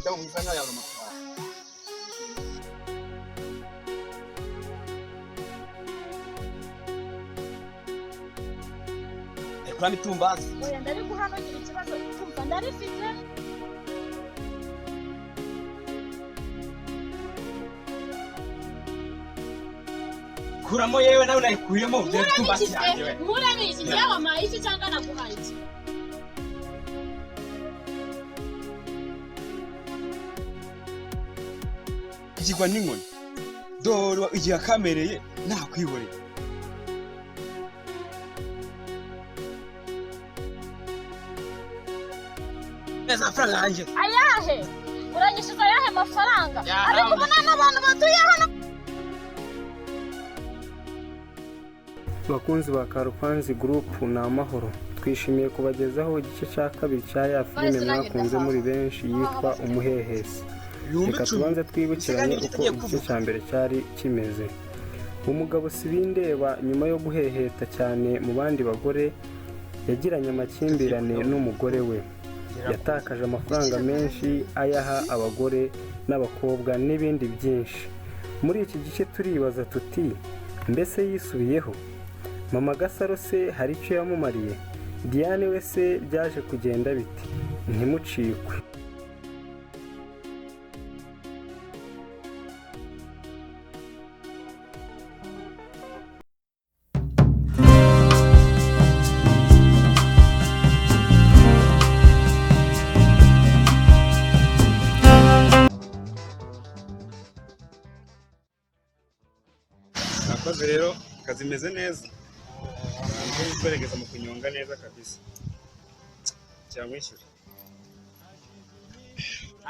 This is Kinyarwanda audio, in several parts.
Umudamu mwiza nkawe yabura amafaranga. Kuramo itumbazi. Oya, ndariguha ntugire ikibazo, tumva ndarifite. Kuramo yewe, nawe nayikuyemo dore itumbazi yanjye we. Nkuramo iki? Njyewe wampaye iki cyangwa naguhaye iki? Ikigwa n'inkoni dore igihe akamereye nakwihoreye. Neza amafaranga yanjye. Ayahe? Uranyishyuza ayahe mafaranga? Ariko ubona n'abantu batuye hano. Bakunzi ba Karupanzi Group, ni amahoro. Twishimiye kubagezaho igice cya kabiri cya ya filime mwakunze muri benshi yitwa Umuhehesi. Ibihumbi Reka 10. tubanze twibukiranye uko igice cya mbere cyari kimeze. Umugabo Sibindeba, nyuma yo guheheta cyane mu bandi bagore, yagiranye amakimbirane n'umugore we. Yatakaje amafaranga menshi ayaha abagore n'abakobwa n'ibindi byinshi. Muri iki gice turibaza tuti: mbese yisubiyeho? Mama Gasaro se hari icyo yamumariye? Diane we se byaje kugenda bite? Ntimucikwe. Murakoze rero, akazi meze neza. Ntabwo kwerekeza mu kunyonga neza kabisa. Cyangwa ishyura.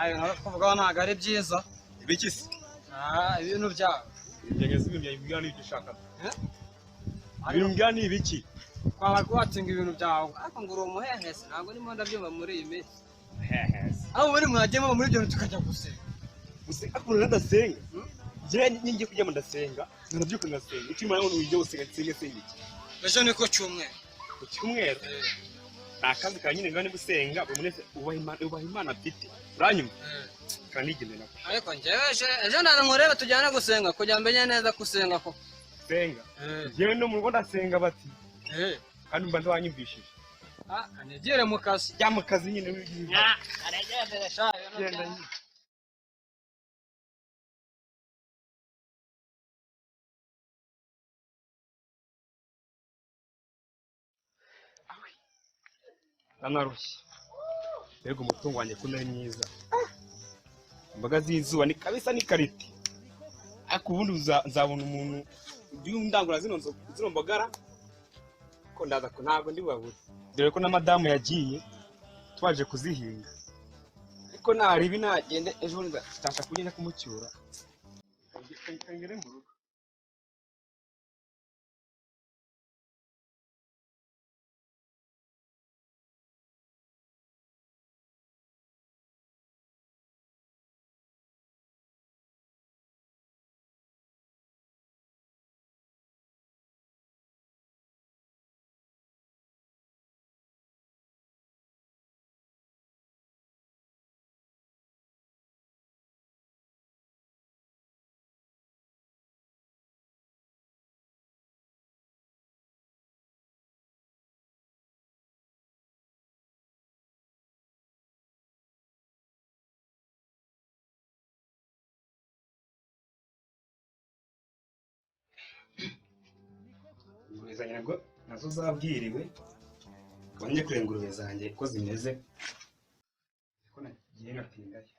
Ayo kuvugaho ntabwo ari byiza. Ibiki se? Ah, ibintu byawe. Ibyo ngeze ibintu byawe n'ibyo ushaka. Eh? Ibintu mbwira ni ibiki? Kwaba kubatinga ibintu byawe, ariko ngo uri umuhehesi, ntabwo ndimo ndabyumva muri iyi minsi. Aho ubundi mwagiye muba muri ibyo bintu tukajya gusenga. Gusa akunda nadasenga. Njye ngiye kujya mu ndasenga, narabyuka ngasenga. Icyo imana ngo ujye gusenga nsenga senga iki? Ejo ni ko cyumweru. Ku cyumweru. Ni akazi ka nyine ngane gusenga, buri muntu wese ubaha Imana, ubaha Imana afite. Uranyumva? Kanigeme nako. Ariko njyewe ejo ndaza nkurebe tujyane gusenga kugira ngo mbenye neza ko usenga koko. Senga. Njyewe no mu rugo ndasenga bati. Kandi mba ntawanyumvishije. Ah, kanigire mu kazi. Jya mu kazi nyine. Karegendere sha. Genda nyine. Nanarushye. Mbega umutungo wanjye ko nari mwiza. Imboga z'izuba ni kabisa ni karite. Ariko ubundi nzabona umuntu ujya undangura zino mbogara, ko ndaza ko ntabwo ndi bubabure. Dore ko na madamu yagiye twaje kuzihinga. Ariko naribi nagende ejo bundi nzashaka kugenda kumucyura. Kangere mu rugo. Ingurube zanjye nabwo nazo zabwiriwe, nkaba njye kureba ingurube zanjye uko zimeze, ko nagiye ngatindayo.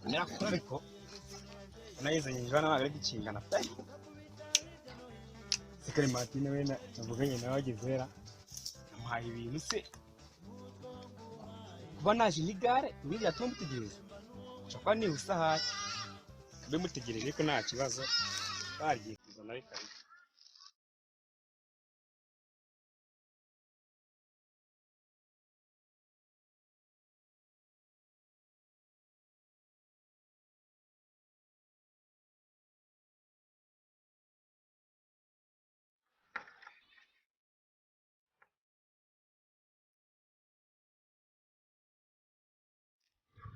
Nyirakuru ariko nayizanye ejo ntabwo ari gukingana pe. Se Clementine we navuganye nawe agezera, namuhaye ibintu se. Kuba naje n'igare ibindi byatuma mutegereza. Nshobora kuba nihuse ahari. Mbe mutegereje ariko nta kibazo, bagiye kuzana ariko.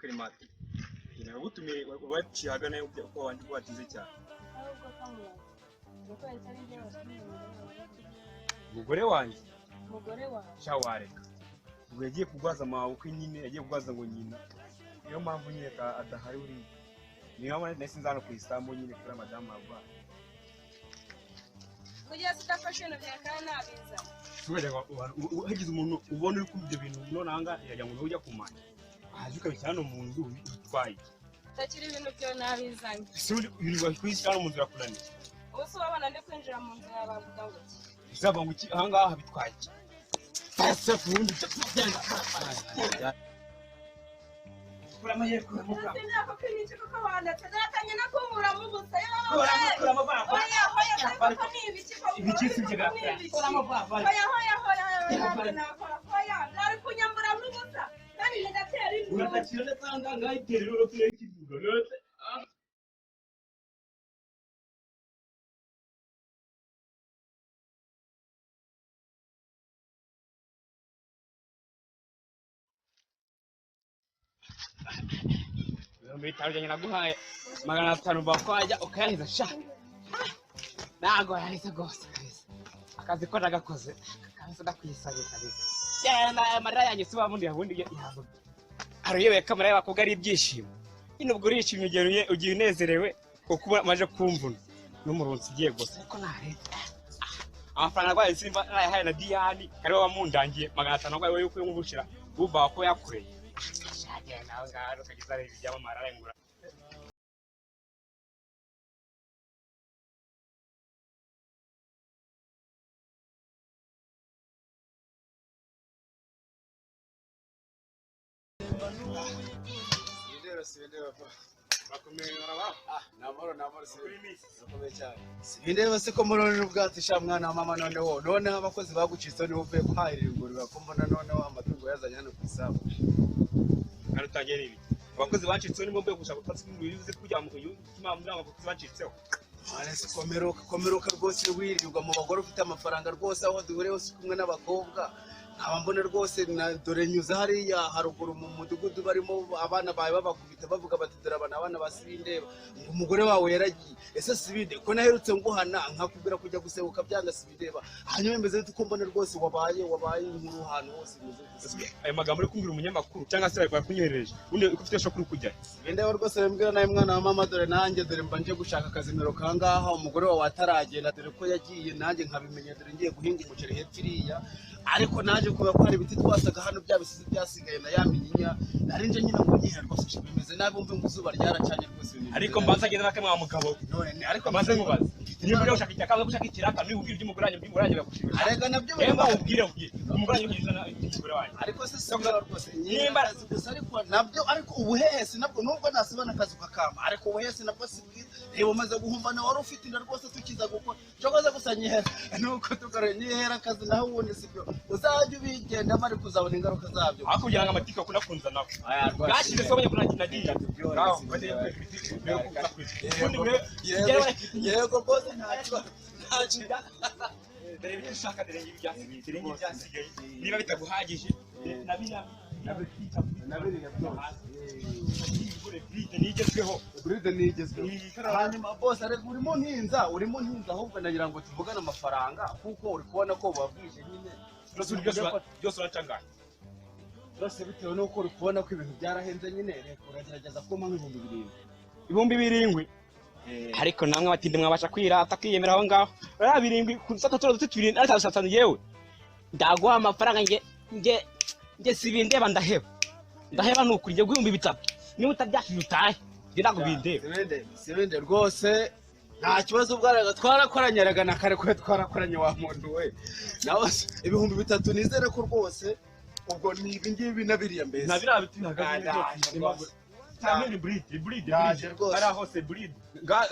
Clemati nagutumiye waciye ahagana ko wandi watinze cyane. Ahubwo kamuyaga nuko yahise ari njye watumiye Umugore wanjye? Umugore wawe. Sha wareka. Ubwo yagiye kugwaza amabukwe nyine, yagiye kugwaza ngo nyina. Niyo mpamvu nyine adahari uriya. Niyo mpamvu nahise nza hano ku isambu nyine kuri madamu arwaye. Kugeza udafashe ibintu byawe kandi nabizanye. Hagize umuntu ubona uri kumva ibyo bintu none aha ngaha yagira ngo ujya kumanya. Ahaje ukabishyira hano mu nzu bitwaye iki? Utakiri ibintu byawe nabizanye. Ese ibintu wakwishyira hano mu nzu birakunaniye? Ubu se wabona ndi kwinjira mu nzu yawe bavuga ngo iki? Bizava ngo iki aha ngaha bitwaye iki? Fasa fundi. Kurama ye kurama kurama. Sinzi ko ni iki kuko wandetse natangiye no kumburamo ubusa. Kurama kurama ba. Oya oya kuko ni ibiki koko? Ibiki si ibyo Ni ibiki? Oya oya oya oya nakora oya nari kunyamburamo ubusa kandi ndatera induru. Uratakira ndetse aha ngaha itera rero turebe ikivuga. Ibihumbi 5 byanjye naguhaye 500 bakwajya ukayaheza sha. Ntago yaheze rwose kabisa. Akazi ko nagakoze kabisa ndakwisabiye kabisa. Genda amarira yanjye si wabundi yabundi yavuga. Aruyebeye ko amarira y'abakobwa ari ibyishimo. Nyine ubwo urishimye ugiye ugiye unezerewe kuko umaze kumvuna n'umurunsi ugiye gusa ariko ntaretse. Amafaranga arwaye simba nayahaye na Diane ari we wamundangiye 500 arwaye we yuko yumvushira bumva ko yakureye. Shagenda nawe ngaho ukageza ibyamamara arengura. Sibindeba se ko murorera ubwatsi sha mwana wa mama noneho noneho abakozi bagucitse niho uvuye kuhahirira ingurube ko mbona noneho amatungo yazanye hano ku isambu. Kandi utangiye n'ibiki? Abakozi bacitseho nibo mvuye gushaka utwatsi tw'ingurube uzi kujya mu impamvu abakozi bacitseho. Mwana se komeruka komeruka rwose wirirwa mu bagore ufite amafaranga rwose aho duhuriye hose kumwe n'abakobwa nkaba mbona rwose na dore nyuze hariya haruguru mu mudugudu barimo abana bawe babakubita bavuga bati dore abana abana ba Sibindeba ngo umugore wawe yaragiye. Ese Sibinde ko naherutse nguhana nkakubwira kujya gusebuka byanga Sibindeba hanyuma bimeze bite ko mbona rwose wabaye wabaye inkuru ahantu hose bimeze bite? Ayo magambo uri kumbwira umunyamakuru cyangwa se bari bakunyoherereje ubundi uko ufite shokuru kujya. Sibindeba rwose bimbwira nawe mwana wa mama dore nanjye dore mba nje gushaka akazimiro kangaha umugore wawe ataragenda dore ko yagiye nanjye nkabimenya dore ngiye guhinga umuceri hepfo iriya ariko naje kubera ko hari ibiti twasaga hano bya bisizi byasigaye na ya minyinya nari nje nyine ngo nyihe rwose bimeze nabi umve ngo izuba ryaracanye rwose. Ariko mbanza agenda nake mwa mugabo none ariko mbanze nkubaze niba uri gushaka ikiraka gushaka ikiraka niba ubwira iby'umugore wanjye iby'umugore wanjye biragushimishije. Arega nabyo Emba ubwire ubwire umugore wanjye kugeza iby'umugore wanjye. Ariko se sibyo rwose nimba gusa ariko nabyo ariko ubuhehesi nabwo nubwo nasibana akazi kakama ariko ubuhehesi nabwo si bwiza. Reba umaze guhumbana wari ufite inda rwose tukiza gukora cyokoze gusa nyihera nuko tukare nyihera akazi naho ubundi sibyo uzajya ubigendamo ariko uzabona ingaruka zabyo. Ariko kugira ngo amatika akunda kunza nawe bwashize se abonye ko nagiye yego rwose ntacyo ntacyo dore ibyo ushaka dore ngibi byasigaye niba bitaguhagije na biriya na biriya byose buride nigezweho buride nigezweho. Hanyuma bose ariko urimo ntinza urimo ntinza ahubwo nagira ngo tuvugane amafaranga kuko uri kubona ko babwije nyine byose uracanganya byose bitewe n'uko uri kubona ko ibintu byarahenze nyine reka uragerageza kumpa nk'ibihumbi 7. 7,000 ariko namwe abatindi mwabasha kwirata kwiyemera aho ngaho uriya 7 ku dusata turiya duti tubiri ariko dusata yewe ndaguha amafaranga nge nge nge sibindeba ndaheba ndaheba ni ukuri njye 3,000 niba utabyashije utahe njye ntabwo bindeba. Sibinde rwose nta kibazo ubwaraga twarakoranye erega na kare kwe twarakoranye wa muntu we nawe 3,000 nizere ko rwose ubwo ni ibi ngibi na biriya mbese na biriya biti bihagaze neza buride buride ari hose buride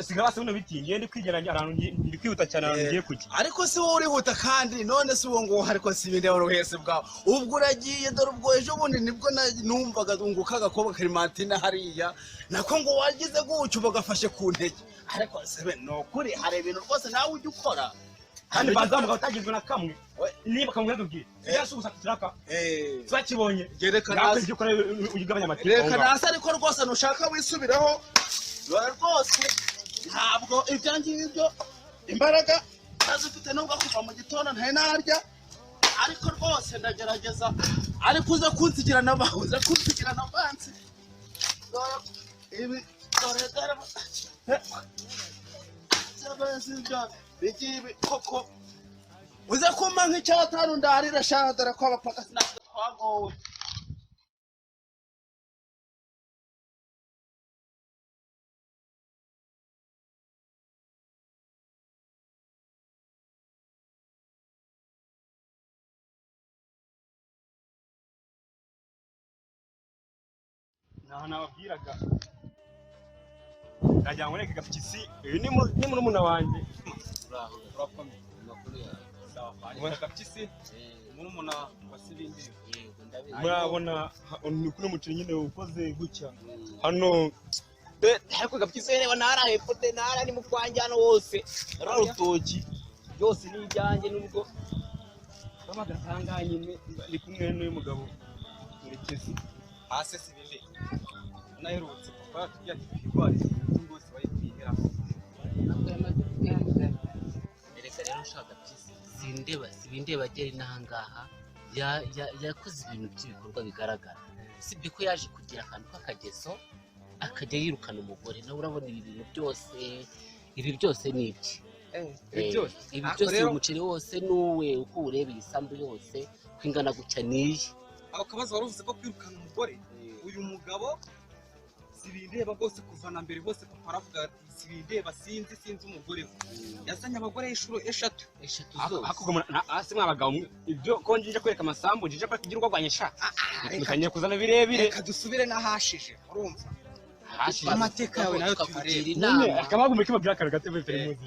siga basi buno biti ngiye ndi kwigeranya ahantu ndi kwihuta cyane ahantu ngiye kujya. Ariko si wowe urihuta kandi none si uwo nguwo ariko si ibindi wari bwawe ubwo uragiye dore ubwo ejo bundi nibwo numvaga ngo agakobwa Clementine hariya nako ngo wagize gutyo bagafashe ku ntege ariko sebe ni ukuri hari ibintu rwose nawe ujya ukora. Kandi bazamuka batagizwe na kamwe. Niba kamwe yadubwiye. Yasubuza kutiraka. Twakibonye. Reka Nawe nasi ibyo ukora ugabanya amatiku. reka nasi ariko rwose nushaka wisubiraho rwose ntabwo ibyo ngibyo imbaraga ntazifite nubwo kuva mu gitondo ntari narya ariko rwose ndagerageza ariko uza kunsigira na uza kunsigira na vansi ibi dore dore bigibi koko uze kumpa nk'icyatanu ndarira sha dore ko abapagasi natwe twagowe. Ntaho nababwiraga. Ndagira ngo nereke Gapyisi, uyu ni ni murumuna wanjye. Urakomeye. Amakuru yawe. Sawa. Gapyisi murumuna wa Sibindi. Yego, ndabizi. Murabona ni kuri umuceri nyine ukoze gutya. Hano ariko Gapyisi reba ntara hepfo te ntara ni mu kwanjye hano hose. Rora rutoki byose ni ibyanjye nubwo babaga ahangaha nyine ndi kumwe n'uyu mugabo Murekezi. Hasi Sibindi. Naherutse papa yatubwiye ati twirwarize imitungo yose bayitwihera. Erega rero ushaka byisi sindeba sibindeba agera inahangaha yakoze ibintu by'ibikorwa bigaragara usibye ko yaje kugira akantu k'akageso akajya yirukana umugore nawe urabona ibi bintu byose ibi byose ni ibye. Ibi byose. Ibi Ako byose rero- uyu muceri wose nuwe uko uwureba iyi sambu yose ko ingana gutya niye. Ako kabazo wari uvuze ko kwirukana umugore uyu mugabo sibindeba rwose kuva na mbere hose papa aravuga ati sibindeba sinzi sinzi umugore we yazanye abagore inshuro 3 Eshatu zose. Hakurya hasi mwabagabo mwe ibyo ko nje kwereka amasambu nje kugira urwo rwanye sha. Mukanye kuzana birebire. Reka dusubire n'ahashije urumva Hashije. Amateka yawe nayo Tukakugira tuyarebe. Nyine inama. akabagu mureke babwira akantu gato muri muzi.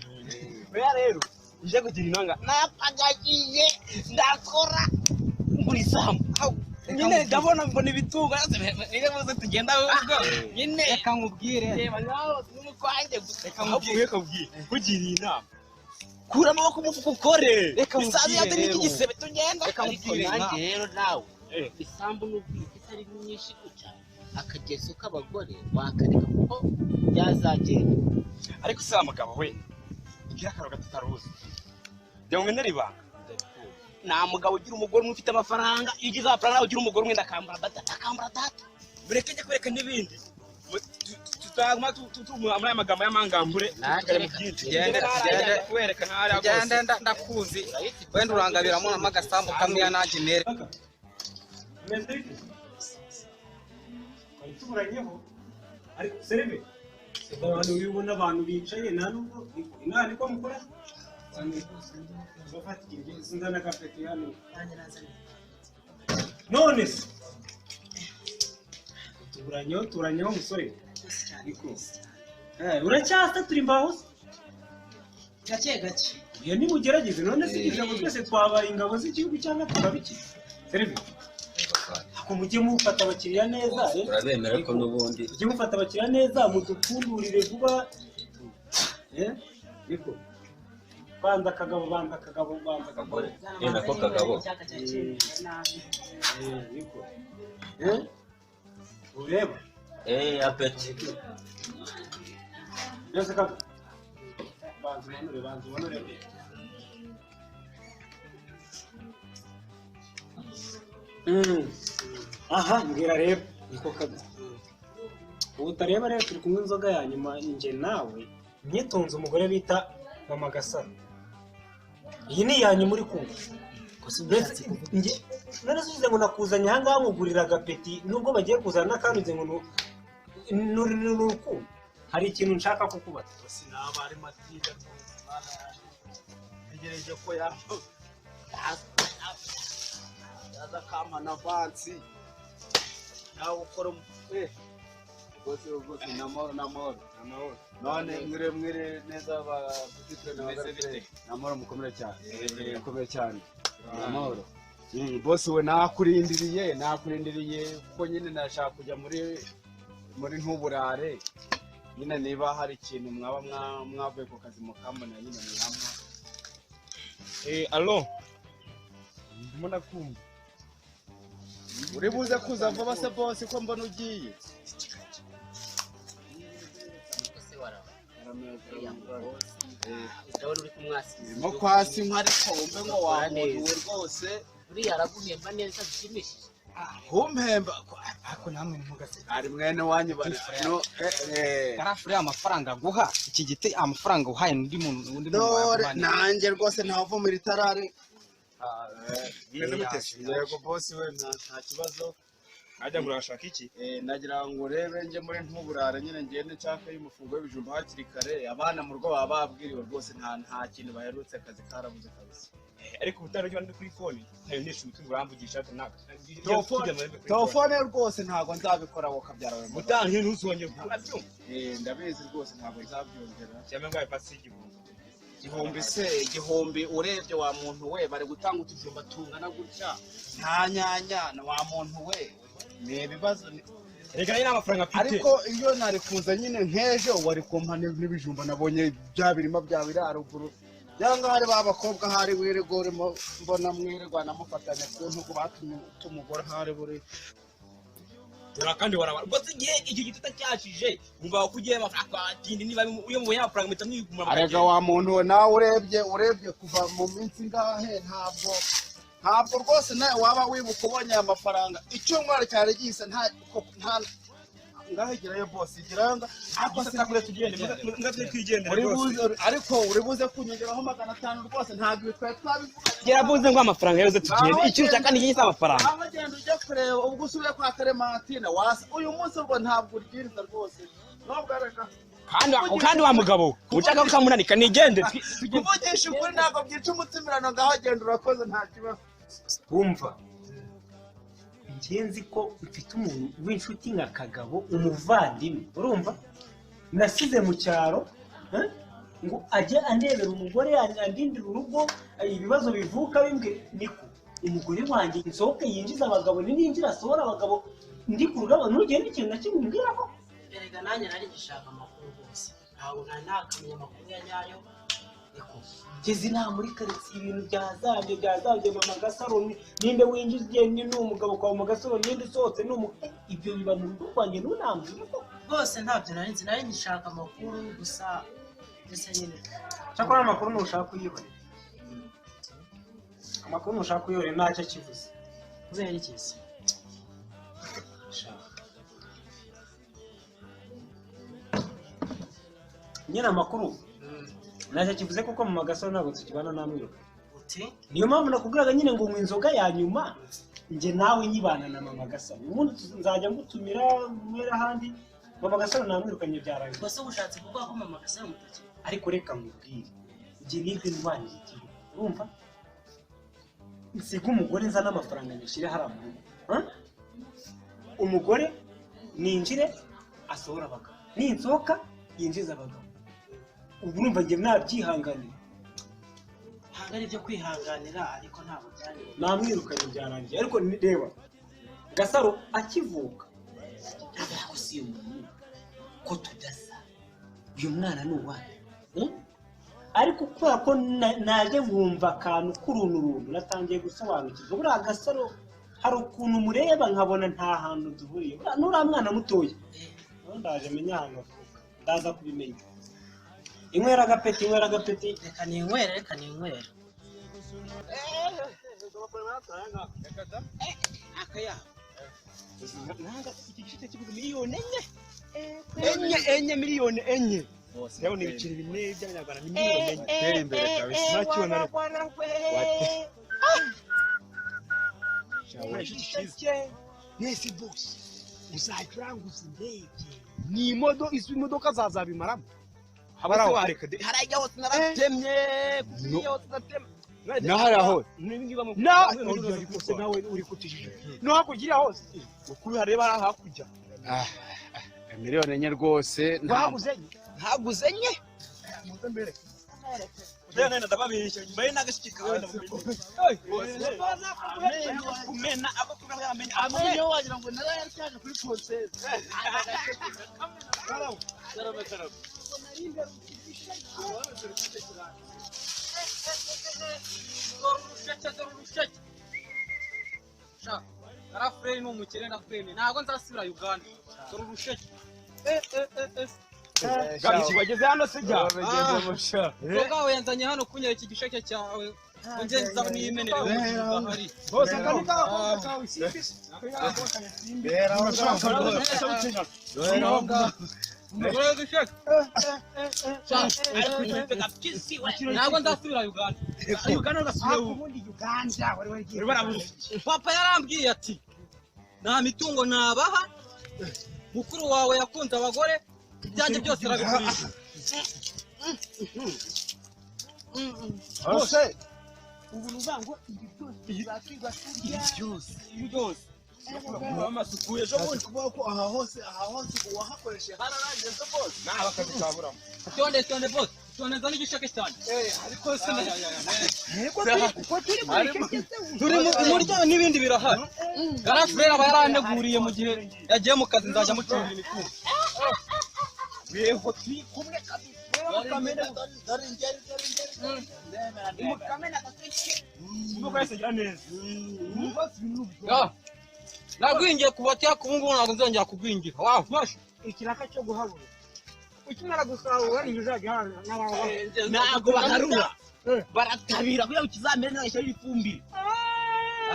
Oya rero nje kugira inanga napagagiye ndakora ngura isambu. Nyine ndabona mbona ibitungo niyo muze tugenda ahubwo nyine reka nkubwire reba nawe n'umukwanjye gusa. Reka nkubwire. Reka nkubwire kugira inama. Kura amaboko umufuka ukore. Reka Isazi nkubwire yate n'iki rero. gisebe tugenda. Reka Ariko nkubwire nanjye rero nawe Eh. isambu nubwo itari myinshi gutya akageso k'abagore wakareka kuko byazagenda. Ariko si wa mugabo we ugira akantu gato utaruzi jya ngo nari ibanga nta mugabo ugira umugore umwe ufite amafaranga iyo ugize amafaranga nawe ugira umugore umwe ndakambara data ndakambara data mureke njye kwereka n'ibindi tutaguma muri aya magambo y'amangambure Nanjye tukajya mu reka byinshi tugende, tugende. kubereka ntari tugende ndakuzi wenda urangabiramo n'agasambu kamwe nanjye mere. Meze bite? Twari tuburanyeho ariko serebe abantu iyo ubona abantu bicaye nta nubwo inama niko mukora bafata igihe nzana agapeti hano none se tuburanyeho tuburanyeho musore niko uracyasa turi imbaho se Gake gake. Iyo nimugerageze none se kugira ngo twese twabaye ingabo z'igihugu cyangwa tukaba iki serebe ako mujye mufata abakiriya neza eh? Urabemera ko n'ubundi mujye mufata abakiriya neza mudupfundurire vuba eh niko banza akagabo banza akagabo banza akagabo Ni nako kagabo. Eh, niko eh ureba apeti byose kaga banza umanure banza umanure. Aha mbwira rero niko kaga ubu utareba rero turi kunywa inzoga ya nyuma njye nawe nyitunze umugore bita mama Gasaro iyi ni iya nyuma uri kumva Mbese none se ugize ngo nakuzanye aha ngaha nkugurira agapeti nubwo bagiye kuzana n'akandi ugize ngo ni urukundo hari ikintu nshaka kukubaza. Sinaba ari matinda rwose Mana yanjye. Ntegereje ko yaza akampa na avansi nawe ukora rwose rwose ni amahoro ni amahoro none mwire mwire neza ba butike na Bimeze bite? ni amahoro mukomere cyane mukomere cyane ni amahoro. Bosi we nakurindiriye nakurindiriye kuko nyine nashaka kujya muri muri ntuburare nyine niba hari ikintu mwaba mwavuye ku kazi mukambona nyine mwampa. Allo, ndimo nakumva. Uri buze kuza vuba se boss, ko mbona ugiye? Se waraba ndabona uri kumwasiza. Mo kwasi nka, ariko wumve ngo wamuntu we rwose. Uriya araguhemba neza bishimishije. Kumpemba? Ariko namwe ntimugase. Ari mwene wanyu bari no Garafure, amafaranga aguha iki giti, amafaranga uhaye undi muntu, undi muntu Dore wayaguha. Nanjye rwose ntavumira itarari. Mumeze mute se? Yego boss we, nta kibazo. Najya ngo urashaka iki? Nagira ngo urebe njye muri ntuburare nyine, ngende nshaka y'umufungo w'ibijumba hakiri kare. Abana mu rugo baba babwiriwe rwose, nta kintu baherutse, akazi karabuze kabisa. Ariko ubutaha ujya ndi kuri phone ntayo nishe umutungo uramvugisha hato naka. Telefone rwose ntabwo nzabikora, wowe kabyara we. Ubutaha ntuzongere urabyumva. Ndabizi rwose, ntabwo nzabyongera. Cyangwa ngo pasi y'igihumbi. Igihumbi se? Igihumbi urebye wa muntu we, bari gutanga utujumba tungana gutya, nta nyanya na wa muntu we, ni ibibazo Reka nyine amafaranga mfite. Ariko iyo nari kuza nyine nk'ejo wari kumpa n'ibijumba, nabonye bya birima byawe iri haruguru cyangwa hari ba bakobwa, hari wirirwa urimo mbona mwirirwa namufatanya ku ntugu, batumye tumugore hari buri. Dore kandi waraba rwose igihe icyo giti utacyashije wumva ko ugiye amafaranga atindi, niba iyo mubonye amafaranga mpita mwigumira. Arega wa muntu we, nawe urebye kuva mu minsi ingahe, ntabwo rwose nawe waba wibuka ubonye aya mafaranga icyumweru cyari gihise, nta ngaho igerayo bose, igerayo ariko Sakure tugende ngatwe twigendere uri rwose. buze, ariko uri buze kunyongeraho 500 rwose, ntabwo ibi twari twabivuganye. Yaravuze ngo amafaranga yabuze, tugende, icyo ushaka ni iki? Amafaranga. Aho genda ujya kureba ubwo usubiye kwa Clementine wasa uyu munsi, ubwo ntabwo uryiriza rwose nubwo areka. Kandi wa mugabo we ushaka ko kamunanika nigende. Kuvugisha ukuri ntabwo byica umutimirano. Ngaho genda, urakoze, nta kibazo. Wumva, njye nzi ko mfite umuntu w'inshuti nka Kagabo, umuvandimwe, urumva, nasize mu cyaro, eh, ngo ajye andebera umugore, andindira urugo, ibibazo bivuka bimbwe niko umugore wanjye nsohoke yinjiza abagabo, ninjira asohora abagabo, ndi ku rugamba, ntugende ikintu na kimwe umbwira ko. Erega nanjye nari ngishaka amakuru rwose, ntabwo nari nakamenya amakuru ya nyayo. Niko ngeze inaha muri karitsiye, ibintu byazambye byazambye. Mama Gasaro, ninde winjiye ni umugabo kwa mama Gasaro, ninde usohotse ni umugabo, ibyo biba mu rugo rwanjye ntunambwire ko. Rwose ntabyo nari nzi, nari ngishaka amakuru gusa mbese nyine. Cyakora amakuru ntushaka kuyibona, amakuru ntushaka kuyibona ntacyo akivuze. Kubera iki se? Shaka. Nyine amakuru ntacyo akivuze kuko mama Gasaro ntabwo tukibana, namwiruka. Uti? Niyo mpamvu nakubwiraga nyine ngo unywe inzoga ya nyuma njye nawe nyibana na mama Gasaro. Ubundi nzajya ngutumira mwera ahandi. Mama Gasaro namwirukanye, byarangiye. Ubwo se ushatse kuvuga ko mama Gasaro mutakiri? Ariko reka nkubwire, njye nibwe ndwanira igihugu, urumva, nsiga umugore nzana amafaranga nyashyire hariya mu rugo. Ha? Umugore ninjire asohora abagabo, ninsohoka yinjiza abagabo. Ubu urumva njye nabyihanganira? Ntabwo ari ibyo kwihanganira, ariko ntabwo byari. Namwirukanye, byarangiye. Ariko reba Gasaro akivuka, ntabwo si umuntu ko tudasa, uyu mwana ni uwanyu. Ariko kubera ko naje nkumva akantu k'uruntu runtu, natangiye gusobanukirwa. Buriya Gasaro hari ukuntu mureba nkabona nta hantu duhuriye. Buriya n'uriya mwana mutoya nawe ndaje menye ahantu avuka, ndaza kubimenya. Inywera agapeti, inywera agapeti. Reka ninywere, reka ninywere. Akaya nanga iki gishite kiguze miliyoni 4, enye enye, miliyoni 4. Rero ni ibiceri 4 by'amanyarwanda, ni miliyoni 4. Tera imbere kabisa. Ntakibona ariko Mwese bose uzahita uranguza indege, ni imodoka, izi modoka zazabimaramo. Habara wareka de harajya hose naratemye kufiya hose natemye. Na hariya hose. Na ariko se nawe uri kutijije no hakurya iriya hose? Uko hareba hari hakurya. Ah, miliyoni 4 rwose Waguze enye? Ntaguze enye. Rero nenda ndababeshya mbaye nagashikika wenda kumena ako kumena amenyo. Amenyo wagira ngo narayatyaje kuri ponseze. Dore urusheke, dore urusheke. Sha, Garafureri ni umukire ndakwemeye. Ntabwo nzasubira Uganda. Dore urusheke. Gabiki bageze hano se jya. Ubwo wenzanye hano kunyereka igisheke cyawe. Ngo nge nza nimenere udahari. Bose akandi k'abakobwa kawe simbi. Umugore w'igisheke. Sha, ntabwo nzasubira Uganda. Uganda ugasubira ubu. Ubundi Uganda wari wagiye. Papa yarambwiye ati nta mitungo nabaha, mukuru wawe yakunze abagore, ibyanjye byose arabigurisha. Ose Ubu nuvuga ngo ibi byose tuzakwiga turya. byose Ibi byose. Amasuku ejo bundi. kuvuga ko aha hose uwahakoresheje hararangiye se bose. Nta bakazi kaburamo. Tonde tonde bose, tondeza n'igisheke cyanjye. Ariko se Ko turi mu bisheke se Turi mu muryo n'ibindi birahari. Garafureri aba yaranteguriye mu gihe yagiye mu kazi nzajya mucungira imitungo. Weho turi kumwe kabisa. dore ingeri dore ingeri. Mukamena gatoki. Umuko yese gira neza. Ya. Nagwingiye kuva cyaka ubu ngubu ntabwo nzongera kugwingira. Wafashe. Ikiraka cyo guhabura. Ukimara gusarura ni uzajya hano n'abawe. Ntabwo baharura. Baratabira kugira ngo kizamere neza gishyiraho ifumbire.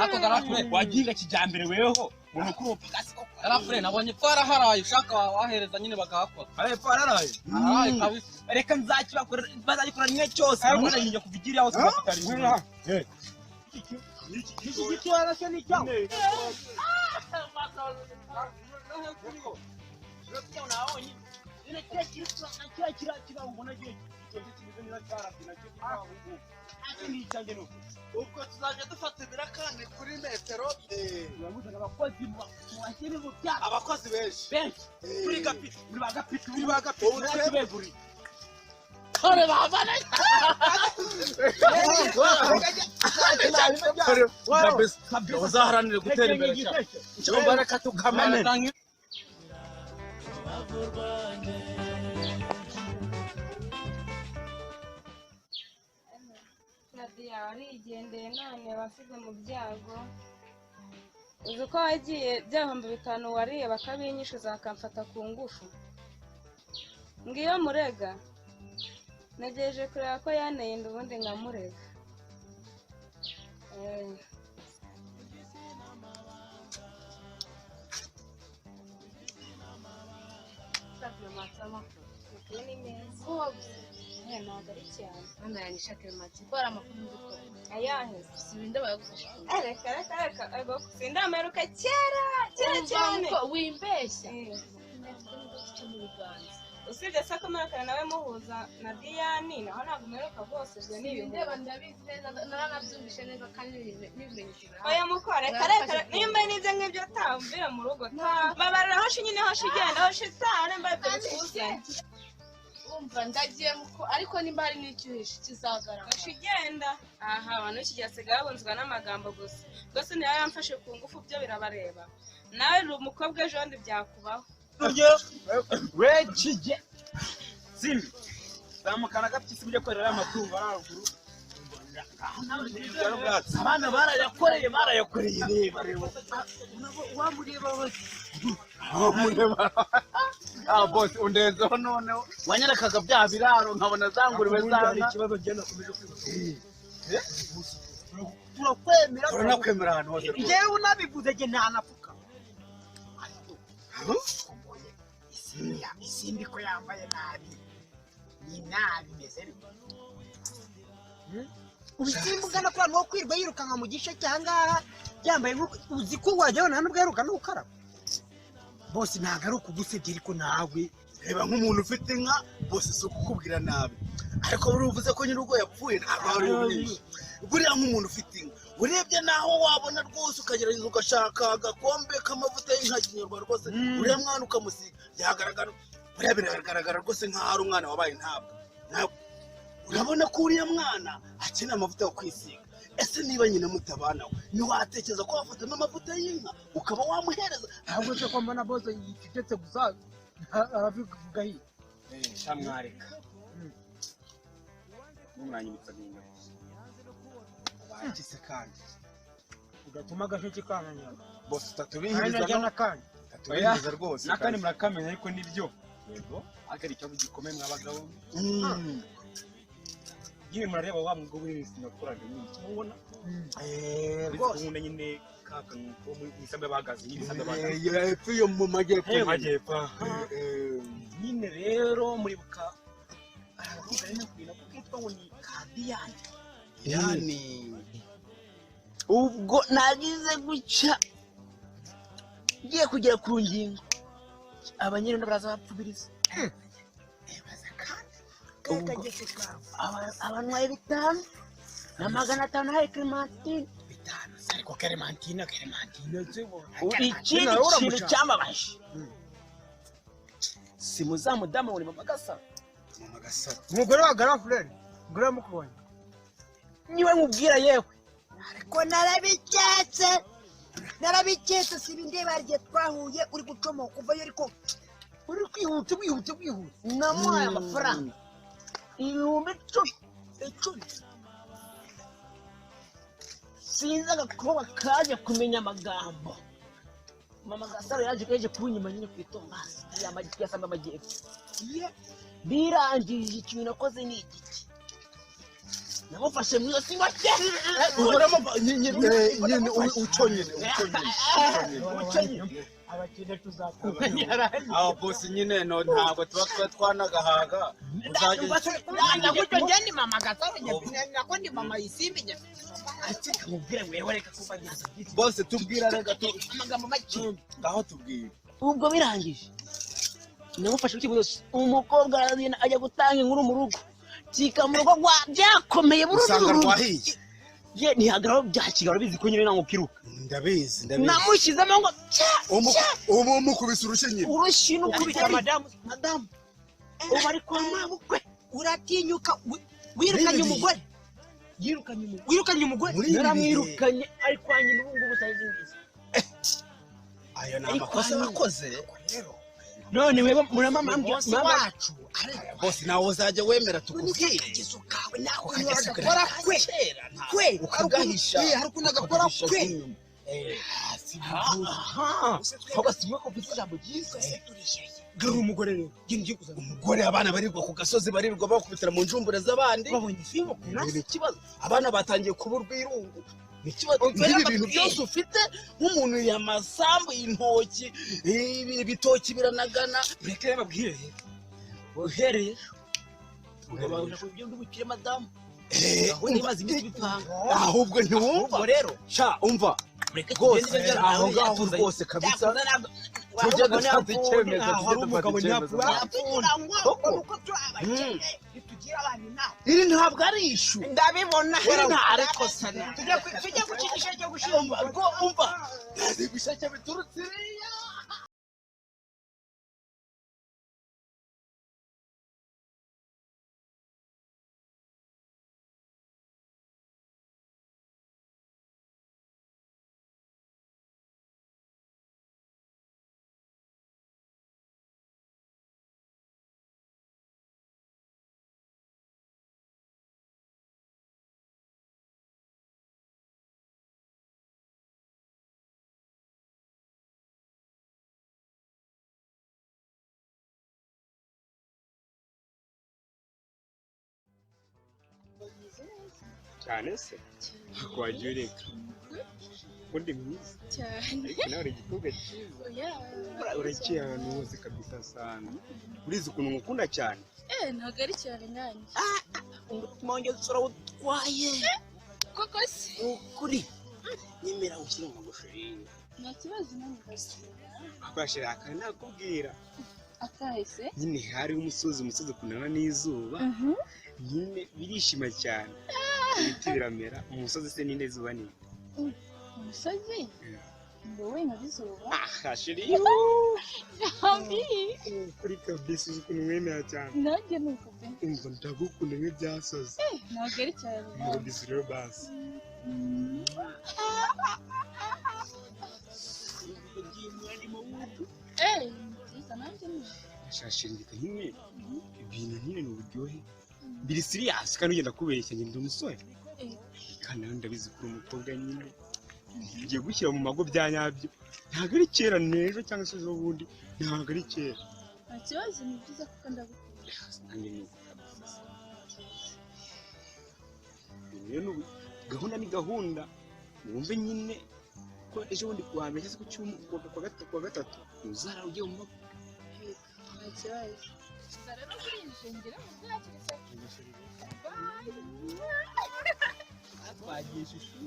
Ariko Garafureri, Waginga kijyambere weho. Umuntu kuri upakasi koko. Garafureri nabonye ko waraharaye ushaka wahereza nyine bagahakora. Arepfo araraye. Haraye kabisa. Reka nzakibakora bazagikora rimwe cyose. Mwana yinya kuva igiri aho tugafitari. Iki giti warashe ni icyawe. Ubwo tuzajya dufata ibirakane kuri metero abakozi benshi Benshi. Kuri gapi, muri ba gapi, muri ba gapi. Ubu twebwe uzaharanire gutera imbere cyane. Cyangwa reka tukamene. Nadia warigendeye none wasize mu byago. Uzi ko wagiye bya 5000 wariye bakabinyishyuza bakamfata ku ngufu. Ngiyo murega. Ntegereje kureba ko yanteye inda ubundi nkamurega. Amakuru ni meza. Ko wabuze? Ntabwo ari cyane. Mwana yanjye shaka Clementine, ko hari amakuru nzi ko. Ayahe? Sibinde bayagufashe. Reka reka reka ego sindamaheruka kera kera cyane. Ko wimbeshya. Eh. Cyo mu biganza. Usibye se ko mperekana nawe muhuza na Diane naho ntabwo mperuka rwose ibyo ni Sibinde ibihuha. ndabizi neza naranabyumvishe neza kandi n'ibimenyetso birahari. Oya muko reka reka nimba n'ibyo ngibyo utambwira mu rugo ta babarira hoshi nyine hoshi igenda hoshi itaha nimba ibyo bikuzanye. Umva ndagiye muko ariko nimba hari n'icyo uhishe kizagaragara. Hoshi igenda aha abantu b'iki gihe basigaye babunzwa n'amagambo gusa rwose niba yamfashe ku ngufu byo birabareba nawe uri umukobwa ejo bundi byakubaho. We kije. Simbi. Zamukana gapyisi mujye korera amatungo ari haruguru. Abana barayakoreye barayakoreye reba reba. Wamureba bose. Wamureba. Ah boss undenzeho noneho wanyerekaga bya biraro nkabona zanguriwe Hari zanga. ikibazo njye nakomeje kwibaza. Turakwemera. Turanakwemera ahantu hose rwose. Njyewe unabivuze njye ntanapfuka. Ariko isimbi ko yambaye nabi. Ni nabi imeze bite? Ubisimba ugana kwa no kwirwa yirukanka mu gice cyangaha yambaye nkuko uzi ko wajya nta nubwo yaruka no gukaraba. Bose ntabwo ari ukugusebya ariko nawe Reba nk'umuntu ufite inka bose si ukukubwira nabi ariko buriya uvuze ko nyir'urugo yapfuye ntabwo ari ubwinshi. Buriya nk'umuntu ufite inka urebye naho wabona rwose ukagerageza ugashaka agakombe k'amavuta y'inka kinyarwanda rwose uriya mwana ukamusiga byagaragara buriya biragaragara rwose nk'aho ari umwana wabaye ntabwo. Urabona ko uriya mwana akeneye amavuta yo kwisiga. Ese niba nyina mutabana we ntiwatekereza ko wafatamo amavuta y'inka ukaba wamuhereza? Ntabwo se ko mbona bose yicecetse gusa arabivuga hirya. Shamwareka. Mumwanyibutsa agahinda gusa. Bakise kandi ugatuma agasheke kananyara bose utatubihiriza n'akandi utatubihiriza rwose n'akandi murakamenya ariko nibyo yego akari ikibazo gikomeye mw'abagabo nyine murareba wa mugabo wese nakoraga nyine mubona rwose ubona nyine kaka nuko mu isambu bahagaze nyine isambu bahagaze hepfo yo mu majyepfo majyepfo nyine rero muribuka aravuga nyine kwina kuko kitwa ngo ni kadiyani yani ubwo nagize guca ngiye kugera ku ngingo abanyerunda baraza bapfubiriza abanywaye 5 na 500 hari Clementine 5 ariko Clementine ikindi kintu cyambabaje si muzamudamu ngo ni mama Gasaro mama Gasaro umugore wa Garafurere umugore wa mukubonye niwe nkubwira yewe ariko narabiketse si ibindeba igihe twahuye uri gucomoka uvayo ariko uri kwihuta wihuta wihuta namuhaye amafaranga 10,000 10,000 sinzi agakobwa kaje kumenya amagambo mama Gasaro yaje kunyima nyine ku itomasi yasamba amajyepfo birangije ikintu nakoze ni igiki namufashe mu ijosi ngo cye uhoramo nyine uco nyine abakene tuzatanga aho bosi nyine no ntabwo tuba twanagahaga uzajya gutyo njye ni mama Gasaro nako ni mama Isimbi njye mubwire mwewe reka kuba bose tubwira reka amagambo make ngaho tubwira ubwo birangije namufashe mu ijosi umukobwa aragenda ajya gutanga inkuru mu rugo kika mu rugo rwa byakomeye usanga rwahiye ye ntihagararo bya kigaro bizi ko nyine ntabwo kiruka ndabizi namushyizemo ngo cya ubu mukubise urushyi nyine urushyi n'ukubita madamu ubu ari kwa mabukwe uratinyuka wirukanye umugore yirukanye umugore wirukanye umugore naramwirukanye ari kwa nyina ubu ngubu sayizi ngizi ayo ni amakosa wakoze none mwebwe muramama wacu bose nawe uzajya wemera tukubwire akageso kawe nawe agakora kwe kwe ukagahisha hari ukuntu agakora kwe ahubwo si mwe ko mfite ijambo ryiza garura umugore rero genda ugiye kuzana umugore abana barirwa ku gasozi barirwa bakubitira mu njumbure z'abandi babonye isimbo ku ni ikibazo abana batangiye kuba urwirungu ni ikibazo nk'ibi bintu byose ufite nk'umuntu yamasambu intoki ibitoki biranagana mureke babwire uhereye ibyo ndubukire madamu ahubwo ntiwumva rero sha umva rwose aho ngaho rwose kabisa tujya dufata icyemezo tujya dufata icyemezo iri ntabwo ari ishu ndabibona iri nta ariko sana tujya gucigisha ryo gushimba umva ibisheke biturutse iriya cyane se wagiye ureka ubundi mwiza cyane ariko nawe uri igikobwa cyiza urakeye ahantu hose kabisa sana urizi ukuntu ngukunda cyane ntabwo ari cyane nanjye umutima wanjye urawutwaye koko se ukuri nyemera ushyire mu ngofero nta kibazo nanjye ndashyira akoresheje akari nakubwira akahise nyine hariho umusozi umusozi ukundana n'izuba nyine birishima cyane ibiti biramera umusozi se ninde zuba ni umusozi ngo wowe nkabizuba aha sheri Jambi kuri kabisa uzi ukuntu mwemera cyane nanjye ni uko pe umva ndagukunda nk'ibyasoze ntabwo ari cyane ngo bizi rero basi byiza nanjye ni shashingika nyine ibintu nyine ni uburyohe biri siriyasi kandi ugenda kubeshya ngenda umusore Kandi nawe ndabizi ko uri umukobwa nyine ngiye gushyira mu mago bya nyabyo. Ntabwo ari kera, n'ejo cyangwa se ejo bundi, ntabwo ari kera. Nta kibazo, ni byiza kuko ndagukunda. Nanjye ni uko kabisa. Rero gahunda ni gahunda, wumve nyine ko ejo bundi kuwa mbere cyangwa se ku cyumweru, kuwa gatatu uzara ugiye mu mago. Nta kibazo. Gusa rero burije ngere mu byo hakiri kare. Bye. Twagiye shushu.